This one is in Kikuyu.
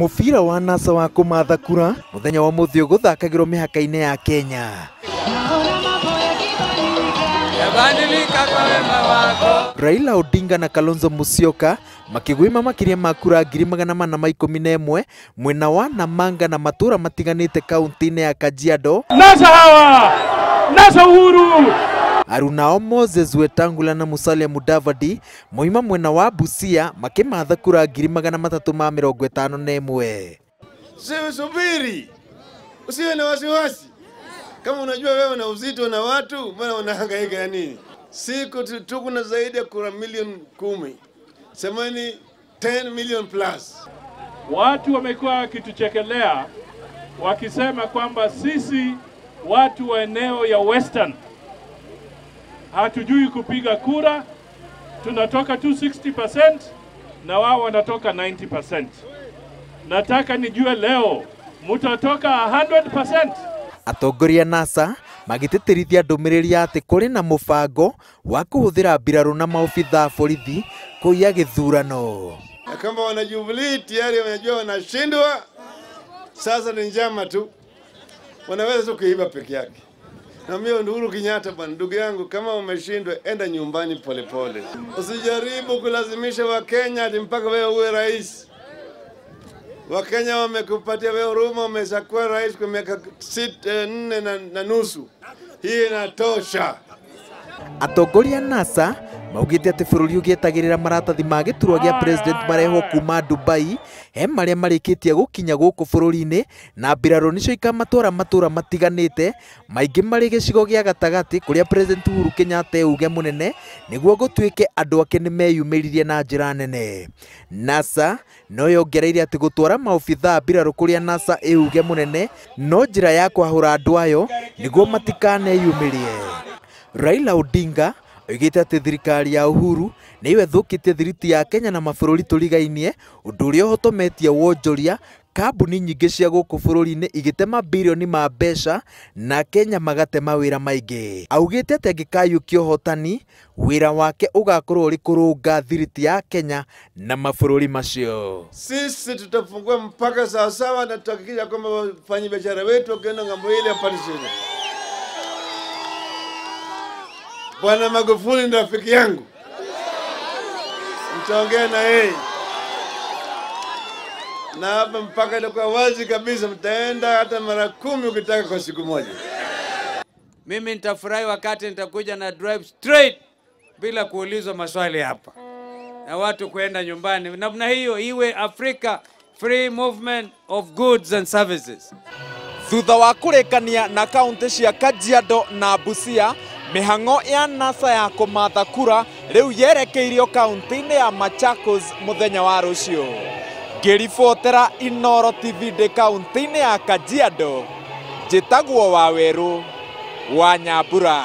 Mũbira wa NASA wa kũmatha kura mũthenya wa mũthĩ ũgũthakagĩrwo mĩhaka-inĩ ya Kenya. Raila Odinga na Kalonzo Musyoka makĩgwĩma makĩria ma kura 411,000 mwena wa Namanga na matũra matiganĩte kaunti-inĩ ya Kajiado. NASA hawa! NASA Uhuru! Arunao Moses Wetangula na Musalia Mudavadi moima mwena wa Busia makĩmatha kura 351,000. Subiri, usiwe na wasiwasi. Kama unajua wewe una uzito na watu, mbona unahangaika ya nini? Siku tuko na zaidi ya kura milioni 10. Semeni 10 million plus. Watu wamekuwa wakituchekelea wakisema kwamba sisi watu wa eneo ya Western hatujui kupiga kura, tunatoka 260% na wao wanatoka 90%. Nataka nijue leo mutatoka 100%. Atongoria NASA magĩtĩtĩrithia ndũmĩrĩri ya atĩ kũrĩ na mũbango wa kũhũthĩra mbirarũ na maobithaa borithi kũiya gĩthurano. Na kama wana Jubilee tayari wanajua wanashindwa, sasa ni njama tu, wanaweza tu kuiba peke yake. Na mimi Uhuru Kenyatta bwana, ndugu yangu, kama umeshindwa enda nyumbani polepole. Usijaribu kulazimisha Wakenya ati mpaka wewe uwe rais. Wakenya wamekupatia wewe huruma, umeshakuwa rais kwa miaka 4.5. Hii inatosha. Atongoria NASA maugĩte atĩ bũrũri ũgĩetagĩrĩra maratathi ma gĩturwa gĩa president marehwo kuma Dubai he marĩa marĩkĩtie gũkinya gũkũ bũrũri-inĩ na mbirarũ nĩcio ikamatwara matũra matiganĩte maingĩ marĩ gĩcigo gĩa gatagatĩ kũrĩa President Uhuru Kenyatta euge mũnene nĩguo gũtuĩke andũ ake nĩmeyumĩririe na njĩra nene. NASA no yongereire atĩ gũtwara maobithaa mbirarũ kũrĩa NASA euge mũnene no njĩra ya kwahũra andũ ayo nĩguo matikaneyumĩrie. Raila Odinga oigĩte atĩ thirikari ya Uhuru nĩyo ĩthũkĩtie thiriti ya Kenya na mabũrũri tũrigainie, ũndũ ũrĩa ũhotometie wonjoria kambuni nyingĩ cia gũkũ bũrũri-inĩ igĩtema birioni ma mbeca na Kenya magate mawĩra maingĩ. Augĩte atĩ angĩkayũkia ũhotani wĩra wake ũgakorwo ũrĩ kũrũnga thiriti ya Kenya na mabũrũri macio. Sisi tutafungua mpaka sawasawa na tutahakikisha kwamba wafanyabiashara wetu wakienda ng'ambo ile hapati shida. Bwana Magufuli ni rafiki yangu, mtaongea na yeye na hapa mpaka itakuwa wazi kabisa, mtaenda hata mara 10 ukitaka kwa siku moja. Mimi nitafurahi wakati nitakuja na drive straight bila kuulizwa maswali hapa na watu kuenda nyumbani. Namna hiyo iwe Africa free movement of goods and services. Thutha wa kũrĩkania na kaunti cia Kajiado na Busia, mĩhang'o ya NASA ya kũmatha kura rĩu yerekeirio kaunti-inĩ ya Machakos mũthenya wa rũciũ. Ngĩribotera Inooro TV ndĩ kaunti-inĩ ya Kajiado, njĩtagwo Wawerũ wa Nyambura.